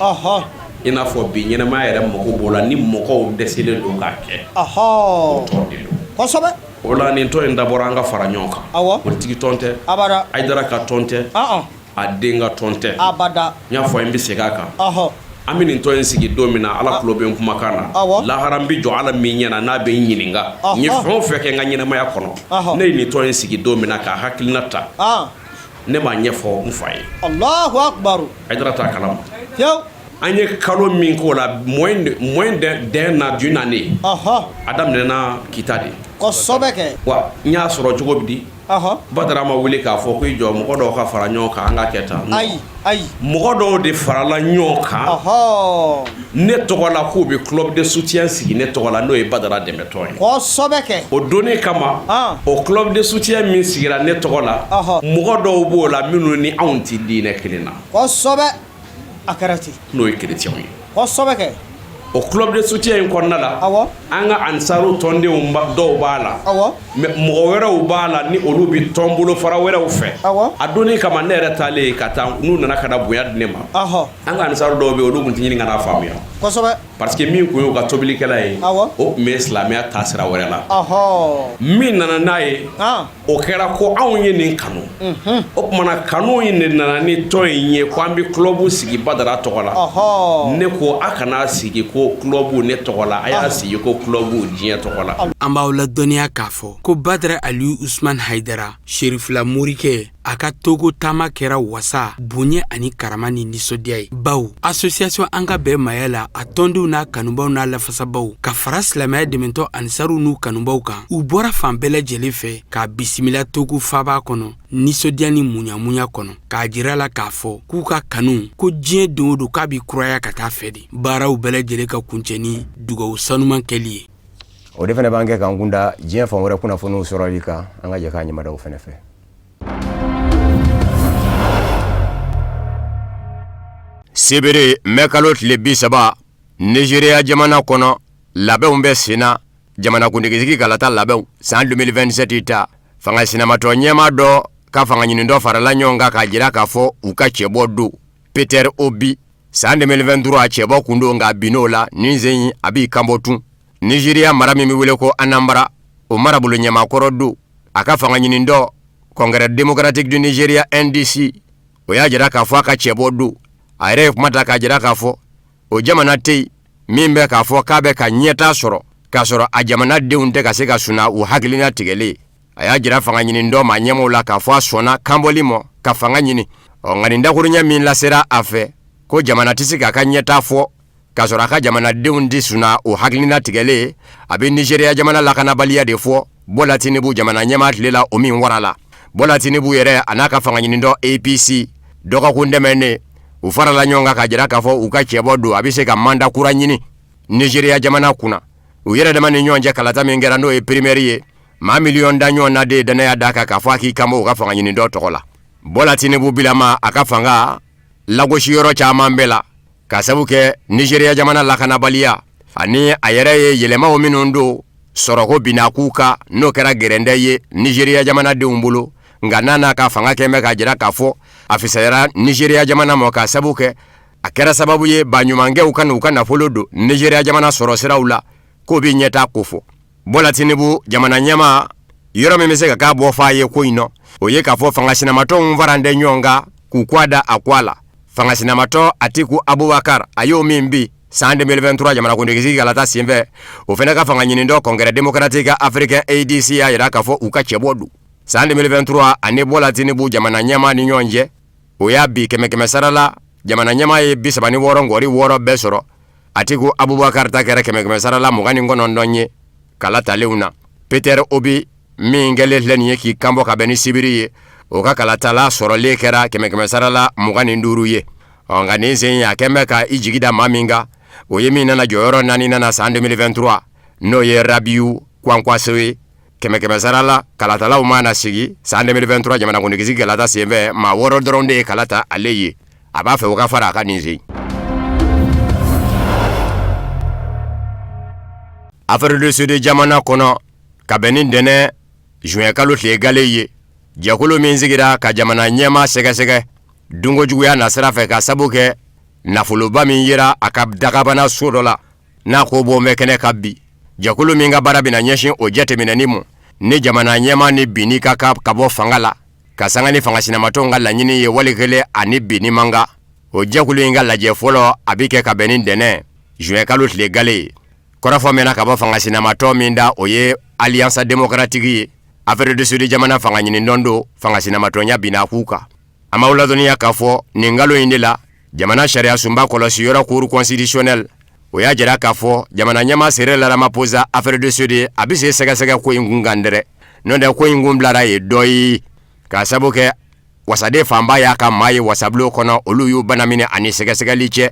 I n'a fɔ bi ɲɛnamaya yɛrɛ mago b'o la, ni mɔgɔw dɛsɛlen don k'a kɛ, o tɔn de don. Kosɛbɛ. O la, nin tɔn in dabɔra an ka fara ɲɔgɔn kan. Politiki tɔn tɛ. Abada. Hayidara ka tɔn tɛ. A den ka tɔn tɛ. Abada. N y'a fɔ, n bɛ segin a kan. An bɛ nin tɔn in sigi don min na, Ala tulo bɛ n kumakan na. Lahara, n bɛ jɔ Ala min ɲɛna n'a bɛ n ɲininka n ye fɛn o fɛn kɛ n ka ɲɛnamaya kɔnɔ, ne ye nin tɔn in sigi don min na k'a hakilina ta, ne m'a ɲɛfɔ n fa ye. Alahu akubaru. Hayidara t'a kalama. Fiyewu. An ye kalo min k'o la, moins d'un an, d'une année, a daminɛna Kita de. Kosɛbɛ kɛ. Wa n y'a sɔrɔ cogo di? Badara ma wuli k'a fɔ ko i jɔ, mɔgɔ dɔw ka fara ɲɔgɔn kan, an ka kɛ tan. Ayi, ayi. Mɔgɔ dɔw de farala ɲɔgɔn kan ne tɔgɔ la k'u bɛ club de soutien sigi ne tɔgɔ la, n'o ye Badara dɛmɛtɔn ye. Kosɛbɛ kɛ. O donni kama, o club de soutien min sigira ne tɔgɔ la, mɔgɔ dɔw b'o la minnu ni anw tɛ diinɛ kelen na. Kosɛbɛ, a kɛra ten. N'o ye chrétiens ye. Kosɛbɛ kɛ. O club de soutien in kɔnɔna la, an ka ansaru tɔndenw dɔw b'a la, mais mɔgɔ wɛrɛw b'a la ni olu bɛ tɔn bolofara wɛrɛw fɛ. A donni kama, ne yɛrɛ taalen ka taa, n'u nana ka na bonya di ne ma, an ka ansaru dɔw bɛ yen, olu tun tɛ ɲini ka n'a faamuya. Kosɛbɛ. Parce que min tun y'u ka tobilikɛla ye, o tun bɛ silamɛya taasira wɛrɛ la. Min nana n'a ye, o kɛra ko anw ye nin kanu. O tuma na kanu in de nana ni tɔn in ye ko an bɛ club sigi Badara tɔgɔ la. Ne ko a kana sigi ko club ne tɔgɔ la, a y'a sigi ko club diɲɛ tɔgɔ la. An b'aw ladɔnniya k'a fɔ ko Badara Aliyu Usman Hayidara, Serifila morikɛ, a ka Togo taama kɛra wasa, bonya ani karama ni nisɔndiya ye, bawo association An ka bɛn maaya la, a tɔndenw n'a kanubaw n'a lafasabaw ka fara silamɛya dɛmɛtɔn Anisaru n'u kanubaw kan, u bɔra fan bɛɛ lajɛlen fɛ k'a bisimila Togo faaba kɔnɔ nisɔndiya ni munyamunya kɔnɔ, k'a jira la k'a fɔ k'u ka kanu ko diɲɛ don o don k'a bɛ kuraya ka taa fɛ de. Baaraw bɛɛ lajɛlen ka kuncɛ ni dugawu sanuman kɛli ye. O de fana b'an kɛ k'an kunda diɲɛ fan wɛrɛ kunnafoniw sɔrɔli kan. An ka jɛ k'a ɲɛmada o fana fɛ. Sibiri mɛ kalo tile 30, Nizeriya jamana kɔnɔ, labɛnw bɛ senna, jamanakuntigisigi kalata labɛnw san 2027 ta. Fanga sinamatɔ ɲɛmaa dɔ ka fanga ɲinitɔn farala ɲɔgɔn kan k'a jira k'a fɔ u ka cɛbɔ don Peter Obi. San 2023 cɛbɔ kun don, nka binn'o la. Nin sen in, a b'i kanbɔ tun. Nizeriya mara min bɛ wele ko Anambra, o marabolo ɲɛmaakɔrɔ don. A ka fanga ɲinitɔn Congrès démocratique du Nigeria, NDC, o y'a jira k'a fɔ a ka cɛbɔ don. A yɛrɛ ye kuma ta k'a jira k'a fɔ o jamana tɛ yen min bɛ k'a fɔ k'a bɛ ka ɲɛtaa sɔrɔ k'a sɔrɔ a jamanadenw tɛ ka se ka suna u hakilina tigɛlen. A y'a jira fanga ɲinitɔn maa ɲɛmaaw la k'a fɔ a sɔnna kanbɔli ma ka fanga ɲini. Ɔ nka nin dakuruɲɛ min lasera a fɛ ko jamana tɛ se k'a ka ɲɛtaa fɔ k'a sɔrɔ a ka jamanadenw tɛ suna o hakilina tigɛlen, a bɛ Nizeriya jamana lakanabaliya de fɔ Bola Tinubu jamana ɲɛmaa tile la, o min warala. Bola Tinubu yɛrɛ a n'a ka fanga ɲinitɔn APC, dɔgɔkun tɛmɛnen u farala ɲɔgɔn kan k'a jira k'a fɔ u ka cɛbɔ don, a bɛ se ka manda kura ɲini Nizeriya jamana kunna. U yɛrɛ dama ni ɲɔgɔn cɛ kalata min kɛra, n'o ye primaire ye, maa miliyɔn 10 ɲɔgɔn na de ye dannaya d'a kan k'a fɔ a k'i kanbɔ u ka fanga ɲinitɔn tɔgɔ la. Bola Tinubu bilama, a ka fanga lagosi yɔrɔ caman bɛɛ la ka sabu kɛ Nizeriya jamana lakanabaliya ani a yɛrɛ ye yɛlɛmaw minnu don sɔrɔko binakun kan, n'o kɛra gɛrɛndɛ ye Nizeriya jamanadenw bolo. Nka n'a n'a ka fanga kɛn bɛ k'a jira k'a fɔ a fisayara Nizeriya jamana ma, ka sabu kɛ a kɛra sababu ye baɲumankɛw ka n'u ka nafolo don Nizeriya jamana sɔrɔ siraw la, k'o bɛ ɲɛtaa kofɔ. Bola Tinubu jamana ɲɛmaa, yɔrɔ min bɛ se ka k'a bɔ f'a ye ko in nɔ, o ye k'a fɔ fanga sinamatɔnw faran tɛ ɲɔgɔn kan k'u kɔ da a kɔ la. Fanga sinamatɔn Atiku Abubakar, a y'o min bin san 2023 jamanakuntigisigi kalata senfɛ, o fana ka fanga ɲinitɔn Congrès démocratique africain, ADC, y'a jira k'a fɔ u ka cɛbɔ don. San 2023, ani Bola Tinubu jamana ɲɛmaa ni ɲɔgɔn cɛ, o y'a bin kɛmɛ kɛmɛ sara la, jamana ɲɛmaa ye 36 ngɔri 6 bɛɛ sɔrɔ, Atiku Abubakar ta kɛra kɛmɛ kɛmɛ sara la 29 ye kala talenw na. Peter Obi min kɛlen filɛ nin ye k'i kanbɔ ka bɛn ni sibiri ye, o ka kalatala sɔrɔlen kɛra kɛmɛ kɛmɛ sara la 25 ye. Ɔ nka nin sen a kɛn bɛ ka i jigi da maa min kan, o ye min nana jɔyɔrɔ naani nana san 2023, n'o ye Rabiu Kwankwaso ye. Kɛmɛ kɛmɛ sara la, kalatalaw mana sigi san 2023 jamanakuntigisigi kalata senfɛ, maa 6 dɔrɔn de ye kala ta ale ye. A b'a fɛ o ka fara a kan nin sen. Afrique du Sud jamana kɔnɔ, ka bɛn ni ntɛnɛn juin kalo tile gale ye, jɛkulu min sigira ka jamana ɲɛmaa sɛgɛsɛgɛ dunko juguya nasira fɛ, ka sabu kɛ nafoloba min yera a ka dagabana so dɔ la, n'a ko bɔ bɛ kɛnɛ kan bi, jɛkulu min ka baara bɛna ɲɛsin o jateminɛni ma ni jamana ɲɛmaa ni binni ka kan ka bɔ fanga la, ka sanga ni fanga sinamatɔnw ka laɲini ye, wali kelen ani binni man kan, o jɛkulu in ka lajɛ fɔlɔ a bɛ kɛ ka bɛn ni ntɛnɛn juin kalo tile gale ye. Kɔrɔfɔ mɛnna ka bɔ fanga sinamatɔn min da, o ye Alliance démocratique ye. Afrique du Sud jamana fanga ɲinitɔn don, fanga sinamatɔnya binna k'u kan. An b'aw ladɔnniya k'a fɔ nin kalo in de la, jamana sariya sunba kɔlɔsi yɔrɔ, Cour constitutionnelle, o y'a jira k'a fɔ jamana ɲɛmaa Cyril Ramaphosa, Afrique du Sud, a bɛ se sɛgɛsɛgɛ ko in kun kan dɛrɛ. N'o tɛ, ko in kun bilara yen dɔ ye, k'a sabu kɛ wasaden fanba y'a ka maa ye wasabulon kɔnɔ, olu y'u bana minɛ ani sɛgɛsɛgɛli cɛ.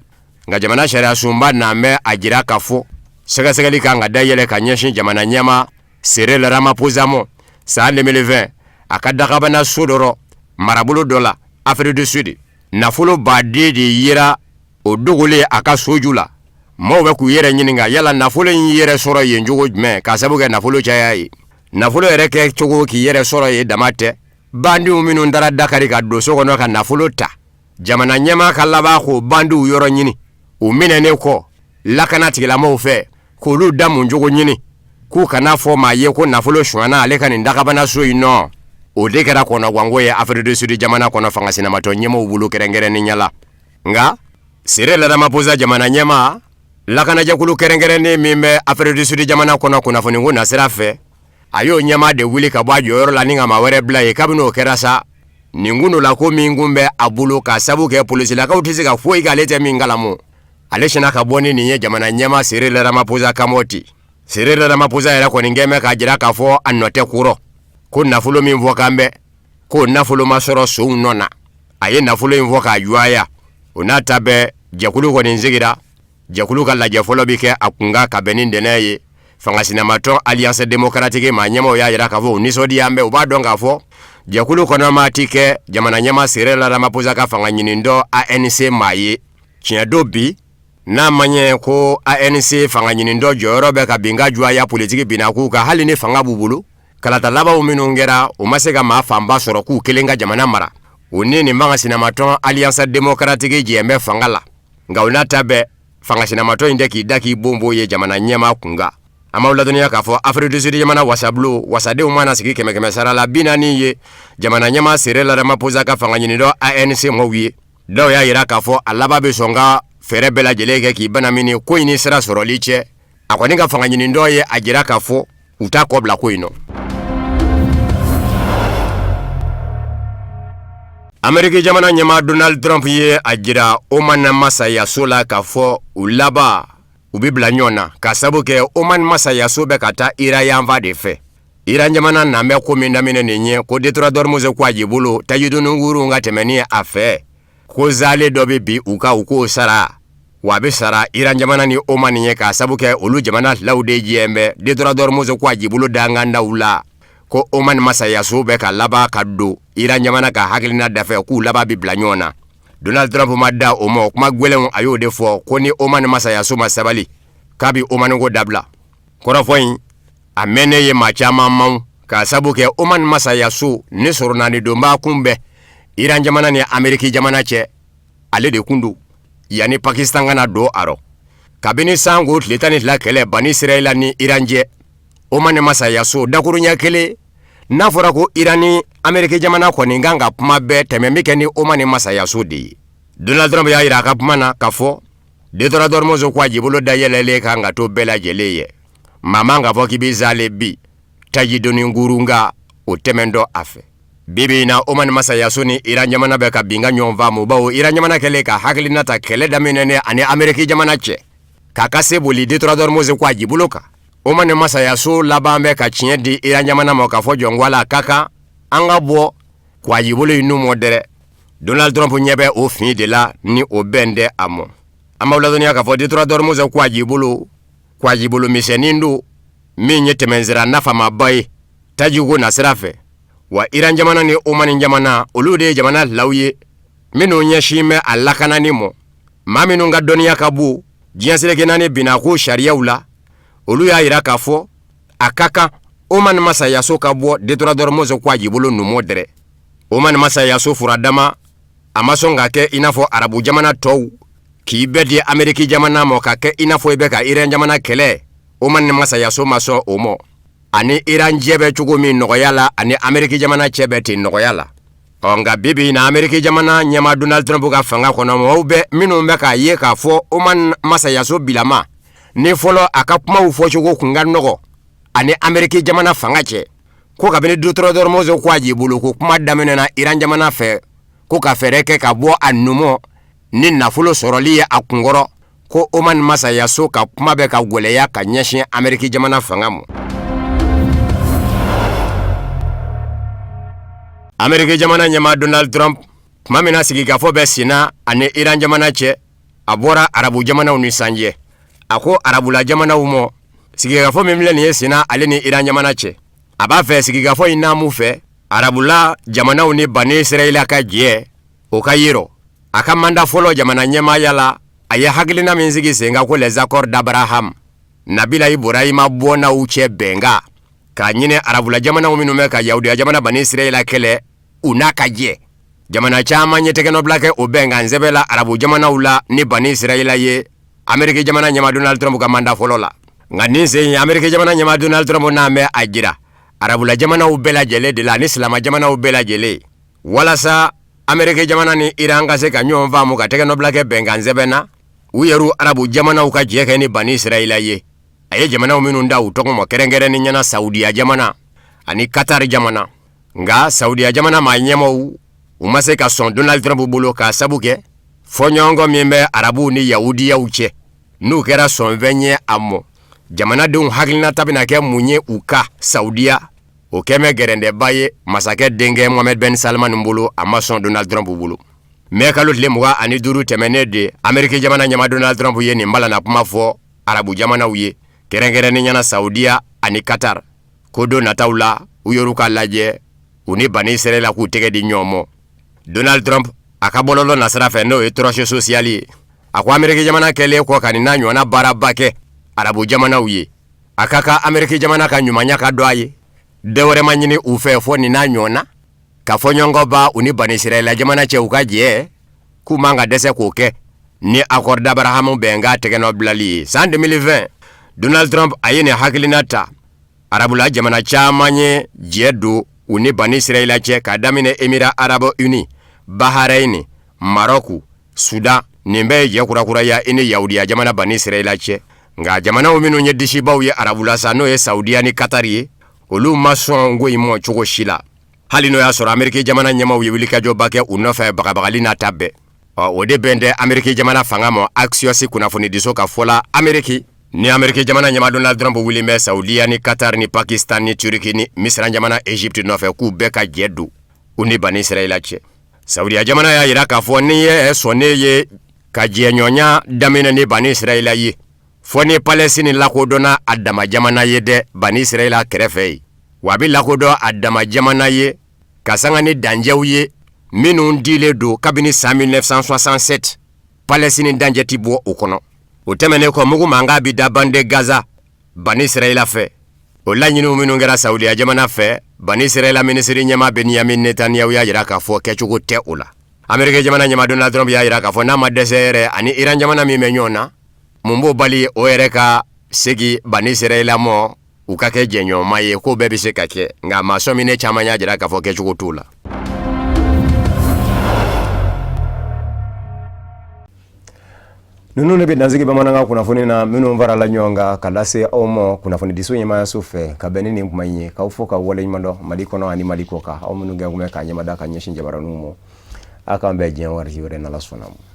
Nka jamana sariya sunba nan bɛ a jira k'a fɔ sɛgɛsɛgɛli kan ka dayɛlɛ ka ɲɛsin jamana ɲɛmaa Cyril Ramaphosa ma san 2020, a ka dagabana so dɔ rɔ marabolo dɔ la Afrique du Sud, nafolo baden de yera o dogolen a ka soju la. Maaw bɛ k'u yɛrɛ ɲininka yala nafolo in yɛrɛ sɔrɔ yen cogo jumɛn, k'a sabu kɛ nafolo caya ye. Nafolo yɛrɛ kɛ cogo k'i yɛrɛ sɔrɔ yen dama tɛ, bandiw minnu taara dakari ka don so kɔnɔ ka nafolo ta, jamana ɲɛmaa ka laban k'o bandiw yɔrɔ ɲini u minɛnen kɔ. lakana tigilamɔgɔw fɛ k'olu da mun cogo ɲini k'u kana fɔ maa ye ko nafolo sonyana ale ka nin dagabana so in nɔ. O de kɛra kɔnɔgwanko ye Afrique du Sud jamana kɔnɔ fanga sinamatɔn ɲɛmaaw bolo kɛrɛnkɛrɛnnenya la. Nka Cyril Ramaphosa jamana ɲɛmaa, lakanajɛkulu kɛrɛnkɛrɛnnen min bɛ Afrique du Sud jamana kɔnɔ kunnafoniko nasira fɛ, a y'o ɲɛmaa de wuli ka bɔ a jɔyɔrɔ la ni ka maa wɛrɛ bila yen. Kabini o kɛra sa, nin kundola ko min kun bɛ a bolo k'a sabu kɛ polisilakaw tɛ se ka foyi k'ale tɛ min kalamu, ale sinna ka bɔ ni nin ye jamana ɲɛmaa Cyril Ramaphosa kamɔ ten. Cyril Ramaphosa yɛrɛ kɔni kɛn bɛ k'a jira k'a fɔ a nɔ tɛ ko rɔ, ko nafolo min fɔ kan bɛ k'o nafolo ma sɔrɔ sonw nɔ na. A ye nafolo in fɔ k'a juwaya. O n'a ta bɛɛ, jɛkulu kɔni sigira. Jɛkulu ka lajɛ fɔlɔ bɛ kɛ a kunkan ka bɛn ni ntɛnɛn ye. Fanga sinamatɔn Alliance démocratique maa ɲɛmaaw y'a jira k'a fɔ u nisɔndiya bɛ, u b'a dɔn k'a fɔ jɛkulu kɔnɔ maa ti kɛ jamana ɲɛmaa Cyril Ramaphosa ka fanga ɲinitɔn ANC maa ye. Tiɲɛ don bi, n'a ma ɲɛ ko ANC fanga ɲinitɔn jɔyɔrɔ bɛ ka bin ka juwaya politiki binnakuw kan, hali ni fanga b'u bolo, kalata labanw minnu kɛra, u ma se ka maa fanba sɔrɔ k'u kelen ka jamana mara. U ni nin fanga sinamatɔn Alliance démocratique jɛ bɛ fanga la. Nka o n'a ta bɛɛ, fanga sinamatɔn in tɛ k'i da k'i bonbon ye jamana ɲɛmaa kunkan. An b'aw ladɔnniya k'a fɔ Afrique du Sud jamana wasabulon wasadenw mana sigi kɛmɛ kɛmɛ sara la 40 ye jamana ɲɛmaa Cyril Ramaphosa ka fanga ɲinitɔn ANC mɔgɔw ye. Dɔw y'a jira k'a fɔ a laban bɛ sɔn ka fɛɛrɛ bɛɛ lajɛlen kɛ k'i banamini ko in ni sira sɔrɔli cɛ. A kɔni ka fanga ɲinitɔn ye a jira k'a fɔ u t'a kɔ bila ko in nɔ. Ameriki jamana ɲɛmaa Donald Trump ye a jira Oman masayaso la k'a fɔ u laban u bɛ bila ɲɔgɔn na, k'a sabu kɛ Oman masayaso bɛ ka taa Iran yanfan de fɛ. Iran jamana nan bɛ ko min daminɛ nin ye ko détroit d'Ormuz kwajibolo tajidoni kurun ka tɛmɛni a fɛ, ko zale dɔ bɛ bi u kan, u k'o sara, wa a bɛ sara Iran jamana ni Oman ye, k'a sabu kɛ olu jamana filaw de jɛ bɛ détroit d'Ormuz kwajibolo dangandaw la. Ko Oman masayaso bɛ ka laban ka don Iran jamana ka hakilina dafɛ, k'u laban bɛ bila ɲɔgɔn na. Donald Trump ma da o ma, kuma gɛlɛnw a y'o de fɔ ko ni Oman masayaso ma sabali, k'a bɛ Oman ko dabila. Kɔrɔfɔ in a mɛnnen ye maa caman ma, k'a sabu kɛ Oman masayaso ni sɔrɔ donba kun bɛ Iran jamana ni Ameriki jamana cɛ, ale de kun don yanni Pakistan ka na don a rɔ. Kabini sanko tile 12 kɛlɛ Bani Israɛla ni Iran cɛ, Oman masayaso dakuruɲɛ kelen n'a fɔra ko Iran ni Ameriki jamana kɔni kan ka kuma bɛɛ tɛmɛ bɛ kɛ ni Oman masayaso de ye. Donald Trump y'a jira a ka kuma na k'a fɔ détroit d'Ormuz kwajibolo dayɛlɛlen kan ka to bɛɛ lajɛlen ye, maa man k'a fɔ k'i bɛ zale bi tajidoni kurun kan o tɛmɛntɔ a fɛ. Bi bi in na, Oman masayaso ni Iran jamana bɛ ka bin ka ɲɔgɔn faamu, bawo Iran jamana kɛlen ka hakilina ta kɛlɛ daminɛ ani Ameriki jamana cɛ k'a ka se boli détroit d'Ormuz kwajibolo kan. Oman masayaso laban bɛ ka tiɲɛ di Iran jamana ma k'a fɔ jɔn la ka kan an ka bɔ kwajibolo in mɔ dɛrɛ. Donald Trump ɲɛ bɛ o fin de la ni o bɛn tɛ a mɔ. An b'aw ladɔnniya k'a fɔ détroit d'Ormuz kwajibolo, kwajibolo misɛnnin don min ye tɛmɛnsira nafamaba ye tajiko nasira fɛ. Wa Iran jamana ni Oman jamana, olu de ye jamana filaw ye minnu ɲɛsin bɛ a lakanani mɔ. Maa minnu ka dɔnniya ka bon diɲɛ seleke naani binako sariyaw la, olu y'a jira k'a fɔ a ka kan Oman masayaso ka bɔ détroit d'Ormuz kwajibolo numu dɛrɛ. Oman masayaso furadama a ma sɔn ka kɛ i n'a fɔ arabu jamana tɔw k'i bɛɛ di Ameriki jamana ma ka kɛ i n'a fɔ i bɛ ka Iran jamana kɛlɛ. Oman masayaso ma sɔn o ma. Ani Iran cɛ bɛ cogo min nɔgɔya la, ani Ameriki jamana cɛ bɛ ten nɔgɔya la. Ɔ nka bi bi in na, Ameriki jamana ɲɛmaa Donald Trump ka fanga kɔnɔ, mɔgɔw bɛ minnu bɛ k'a ye k'a fɔ Oman masayaso bilama ni fɔlɔ a ka kumaw fɔcogo kun ka nɔgɔ ani Ameriki jamana fanga cɛ, ko kabini détroit d'Ormuz kwajibolo ko kuma daminɛna Iran jamana fɛ ko ka fɛɛrɛ kɛ ka bɔ a numɔ ni nafolo sɔrɔli ye a kunkɔrɔ, ko Oman masayaso ka kuma bɛ ka gwɛlɛya ka ɲɛsin Ameriki jamana fanga ma. Ameriki jamana ɲɛmaa Donald Trump, tuma min na sigikafɔ bɛ senna ani Iran jamana cɛ, a bɔra arabu jamanaw ni sanjɛ. A ko arabula jamanaw ma, sigikafɔ min filɛ nin ye senna ale ni Iran jamana cɛ, a b'a fɛ sigikafɔ in naamu fɛ arabula jamanaw ni Bani Israɛla ka jɛ o ka yirɔ. A ka mandat fɔlɔ jamana ɲɛmaaya la, a ye hakilina min sigi sen kan ko les accords d'Abraham, Nabila Ibrahima bɔnnaw cɛ bɛnkan, k'a ɲini arabula jamanaw minnu bɛ ka yahudiya jamana Bani Israɛla kɛlɛ, u n'a ka jɛ. Jamana caman ye tɛgɛnɔbila kɛ o bɛnkan sɛbɛn la arabu jamanaw la ni Bani Israɛla ye. Ameriki jamana ɲɛmaa Donald Trump ka manda fɔlɔ la. Nka nin sen in, Ameriki jamana ɲɛmaa Donald Trump n'a bɛ a jira arabula jamanaw bɛɛ lajɛlen de la ani silama jamanaw bɛɛ lajɛlen, walasa Ameriki jamana ni Iran ka se ka ɲɔgɔn faamu ka tɛgɛnɔbila kɛ bɛnkan sɛbɛn na, u yɛrɛ arabu jamanaw ka jɛ kɛ ni Bani Israɛla ye. A ye jamanaw minnu da u tɔgɔ ma, kɛrɛnkɛrɛnnenya na Saudiya jamana ani Qatar jamana. Nka Saudiya jamana maa ɲɛmaaw, u ma se ka sɔn Donald Trump bolo, k'a sabu kɛ fɔɲɔgɔnkɔ min bɛ arabuw ni yahudiyaw cɛ, n'u kɛra sɔnfɛn ye a mɔ, jamanadenw hakilinata bɛna kɛ mun ye u ka Saudiya? O kɛmɛ gɛrɛndɛba ye masakɛ denkɛ Mohamed Ben Salman bolo. A ma sɔn Donald Trump bolo. Mɛ kalo tile 25 tɛmɛnen de, Ameriki jamana ɲɛmaa Donald Trump ye nin balana kuma fɔ arabu jamanaw ye, kɛrɛnkɛrɛnnenya na Saudiya ani Qatar, ko don nataw la, u yɛrɛ ka lajɛ u ni Bani Israɛla k'u tɛgɛ di ɲɔgɔn ma. Donald Trump a ka bɔlɔlɔ nasira fɛ, n'o ye Truth Social ye, a ko Ameriki jamana kɛlen kɔ ka nin n'a ɲɔgɔnna baaraba kɛ arabu jamanaw ye, a ka kan Ameriki jamana ka ɲumanya ka dɔn a ye. Dɔ wɛrɛ ma ɲini u fɛ fɔ nin n'a ɲɔgɔnna ka fɔɲɔgɔnkɔba u ni Bani Israɛla jamana cɛ, u ka jɛ k'u man ka dɛsɛ k'o kɛ ni accord d'Abraham bɛnkan tɛgɛnɔ bilali ye. San 2020, Donald Trump a ye nin hakilina ta. Arabula jamana caman ye jɛ don u ni Bani Israɛla cɛ, ka daminɛ Émirats arabes unis, Bahreïn, Maroc, Sudan. Nin bɛɛ ye jɛ kurakuraya i ni yahudiya jamana Bani Israɛla cɛ. Nka jamanaw minnu ye disibaw ye arabula sa, n'o ye Saudiya ni Qatar ye, olu ma sɔn ko in mɔ cogo si la, hali n'o y'a sɔrɔ Ameriki jamana ɲɛmaaw ye wulikajɔba kɛ u nɔfɛ bagabagali n'a ta bɛɛ. Ɔ, o de bɛn tɛ Ameriki jamana fanga ma. Axios kunnafonidiso ka fɔ la, Ameriki ni Ameriki jamana ɲɛmaa Donald Trump wulilen bɛ Saudiya ni Qatar ni Pakistan ni Turki ni Misira jamana Egypte nɔfɛ k'u bɛɛ ka jɛ don u ni Bani Israɛla cɛ. Saudiya jamana y'a jira k'a fɔ n'i ye sɔnnen ye ka jɛɲɔgɔnya daminɛ ni Bani Israɛla ye, fɔ ni Palestine lakodɔnna a dama jamana ye dɛ Bani Israɛla kɛrɛfɛ ye, wa a bɛ lakodɔn a dama jamana ye ka sanga ni danjɛw ye minnu dilen don kabini san 1967, Palestine danjɛ ti bɔ o kɔnɔ. O tɛmɛnen kɔ, mugu mankan bɛ da bande Gaza Bani Israɛla fɛ. O laɲiniw minnu kɛra Saudiya jamana fɛ, Bani Israɛla minisiri ɲɛmaa Benyamin Netanyahu y'a jira k'a fɔ kɛcogo tɛ o la. Ameriki jamana ɲɛmaa Donald Trump y'a jira k'a fɔ n'a ma dɛsɛ yɛrɛ, ani Iran jamana min bɛ ɲɔgɔn na, mun b'o bali o yɛrɛ ka segin Bani Israɛla mɔ, u ka kɛ jɛɲɔgɔnma ye? K'o bɛɛ bɛ se ka kɛ, nka maa sɔminen caman y'a jira k'a fɔ kɛcogo t'o la. Ninnu de bɛ dansigi bamanankan kunnafoni na minnu farala ɲɔgɔn kan ka lase aw ma kunnafonidiso ɲɛmaayaso fɛ ka bɛn ni nin kuma in ye. K'aw fo ka waleɲuman dɔn Mali kɔnɔ ani Mali kɔ kan, aw minnu kɛ kun bɛ k'a ɲɛmada ka ɲɛsin jabaraninw ma. Aw k'an bɛn diɲɛ waati wɛrɛ, n'Ala sɔnna ma.